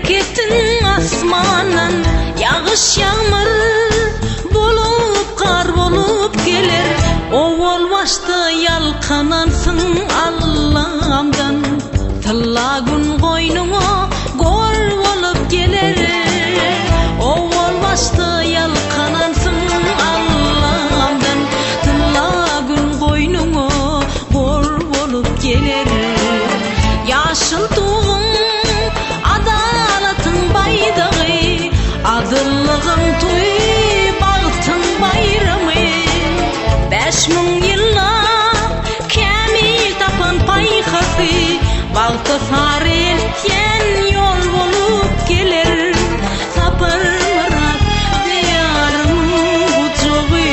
Bereketiň asmandan ýagyş ýagmyr bolup gar bolup geler Owal başda ýalkanansyň Allamdan Tylla gün goýnuňa gol bolup geler Owal başda ýalkanansyň Allamdan Tylla gün goýnuňa gol bolup geler Ýaşyl tuguň, adalatyň baýdagy, Adyllygyň toýy, bagtyň baýramy. 5000 ýyllap kämil tapan paýhasy, Bagta sary eltýän ýol bolup geler. Saparmyrat Diýarymyň gujagy,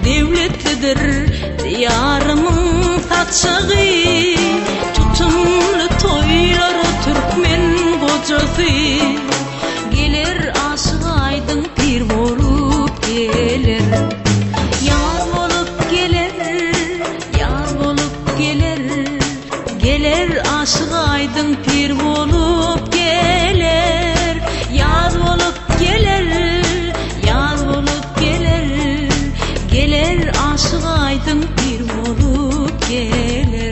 Döwletlidir Diýarymyň saçagy, Tutumly toýlara türkmen gojasy. Geler aşyk aýdyň pir bolup geler. Ýaz bolup geler, ýaz bolup geler. Geler aşyk aýdyň pir bolup geler. Ýaz bolup geler, ýaz bolup geler. Geler aşyk aýdyň pir bolup geler.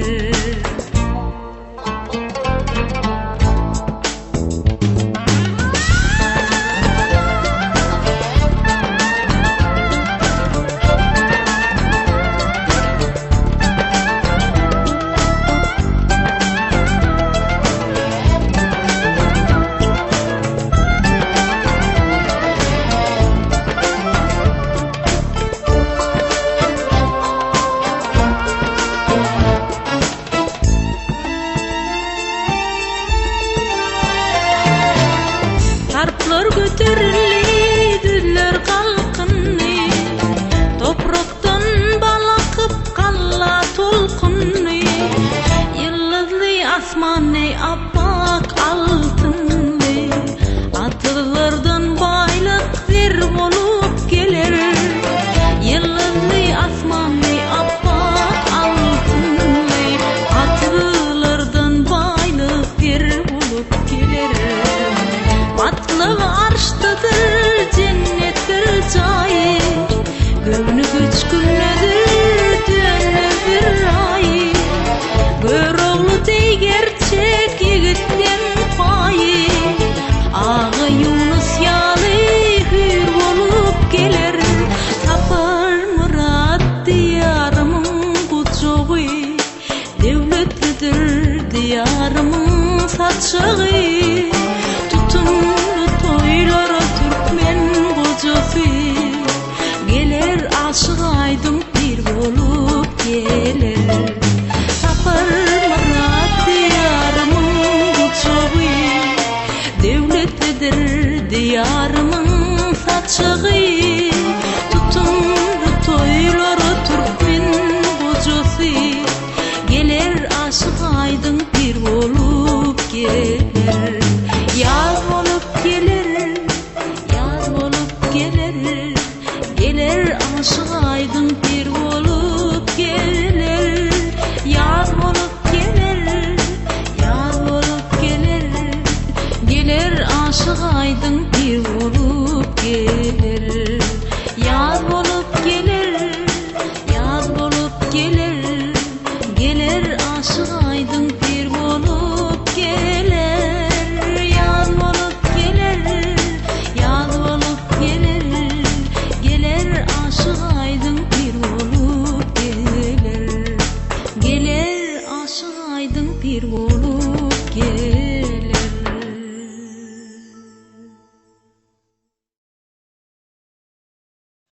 Tarplar göterildi, düzler galkyndy, Toprakdan bal akyp, galla tolkundy. Ýyldyzly asmany appak altyndy, Atyzlardan baýlyk zer bolup geler. Ýyldyzly asmany appak altyndy, Atyzlardan baýlyk zer bolup geler. Batlyk arşdadyr, jennetdir jaýy, Göwni göçgünlidir, dönmez bir raýy. Görogly deý gerçek ýigitleň paýy, Aga Ýunus ýaly hüýr bolup geler. Saparmyrat Diýarymyň gujagy, Döwletlidir Diýarymyň saçagy. Tutumly toýlara türkmen gojasy, Geler aşyk aýdyň pir bolup geler. Saparmyrat Diýarymyň gujagy, Döwletlidir Diýarymyň saçagy. Tutumly toýlara türkmen gojasy, Geler aşyk aýdyň pir bolup geler. Ýaz bolup geler, ýaz bolup geler, Geler aşyk aýdyň pir bolup geler. Ýaz bolup geler, ýaz bolup geler, Geler aşyk aýdyň pir bolup geler. Ýaz bolup geler, ýaz bolup geler, Geler aşyk aýdyň pir bolup geler. Ýaz bolup geler, ýaz bolup geler, Geler aşyk aýdyň pir bolup geler. Geler aşyk aýdyň pir bolup geler.